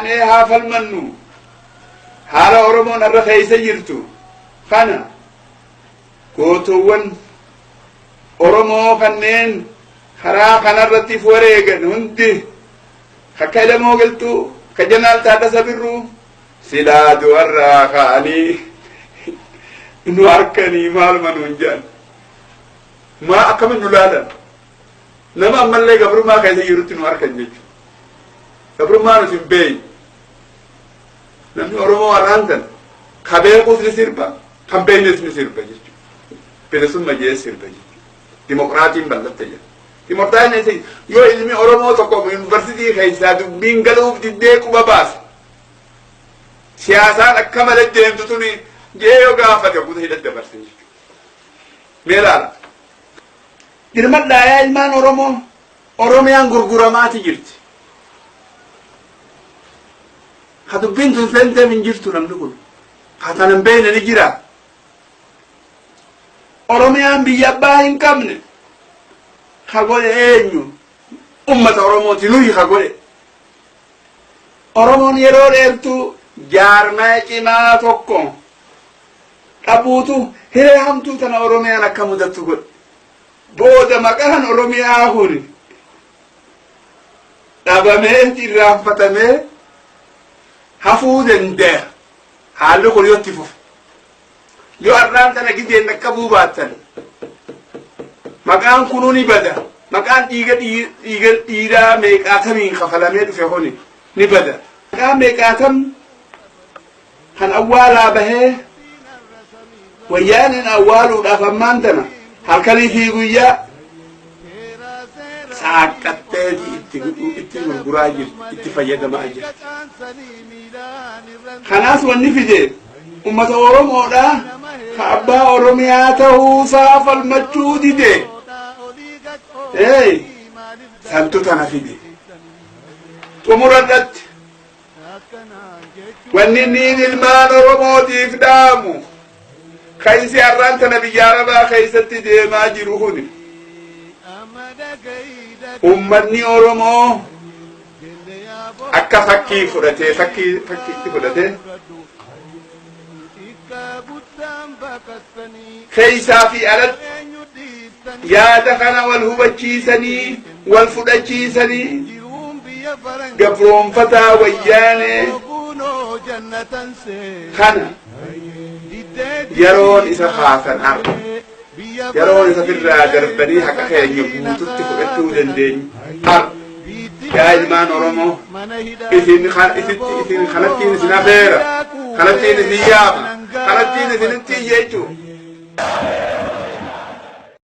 Kaanee haa falmannu. Haala Oromoon har'a keessa jirtu kana gootowwan Oromoo kanneen karaa kanarratti if wareegan hundi akka Elemoo Qilxuu, ka Jeneraal Taaddasa Birruu silaa du'arraa ka'anii nu harkanii maaluma nuun jedhan. Maa akkamiin nu laalan? Nama ammallee gabrummaa keessa jirutti nu harkan jechuudha. Gabrummaa nuti hin beeknu. Namni Oromoo har'aan tan ka beekuus ni sirba, kan beeknes ni sirba jechuudha. Bilisumma jee sirba jechuudha. Dimokiraatiin bal'atte jedha. Dimokiraatiin yoo ilmi Oromoo tokko yuunivarsiitii keessaa dubbiin galuuf diddee quba baase. Siyaasaan akka malee deemtu tuni jee yoo gaafate guutuu hidha dabarse jechuudha. Mee ilaala. Dirmadhaa yaa ilmaan Oromoo, Oromiyaan gurguramaati jirti. Ka dubbiin tun seenteef hin jirtu namni kun. Ka tana hin beekne ni jira. Oromiyaan biyya abbaa hin qabne. Ka godhe eenyu? Ummata Oromooti nuyi ka godhe. Oromoon yeroo dheertuu jaarmaya cimaa tokko dhabuutu hiree hamtuu tana Oromiyaan akka mudattu godhe. Booda maqaan Oromiyaa kun dhabamee irraanfatamee hafuu danda'a. Haalli kun yoo itti fufe. Yoo har'aan tana gizeen dhaqqabuu baattan maqaan kunuu ni bada. Maqaan dhiiga dhiiga dhiiraa meeqaatamiin kafalamee dhufe kuni ni bada. Maqaan meeqaatam kan awwaalaa bahee wayyaaneen awwaaluudhaaf ammaan tana halkanii fi guyyaa saaqqatteeti itti itti gurguraa jirti, itti fayyadamaa jirti. Kanaas wanni fide ummata Oromoodha ka abbaa Oromiyaa ta'uusaa falmachuu dide. Hey, santu tana fide. Xumura irratti wanni inni ilmaan Oromootiif dhaamu ka'insi har'aan tana biyya Arabaa keessatti deemaa jiru kuni ummanni Oromoo akka fakkii fudhatee fakkii fakkiitti fudhatee keessaa fi alatti yaada kana wal hubachiisanii wal fudhachiisanii gabroonfataa wayyaanee kana yeroon isa kaasan arga. Yeroon isa firraa darbanii haqa keenya guututti fudhachuu dandeenyu har'a. Yaa ilmaan Oromoo, isin isitti isin kanattiin isin afeera, kanattiin isin yaama, kanattiin isinitti iyya jechuudha.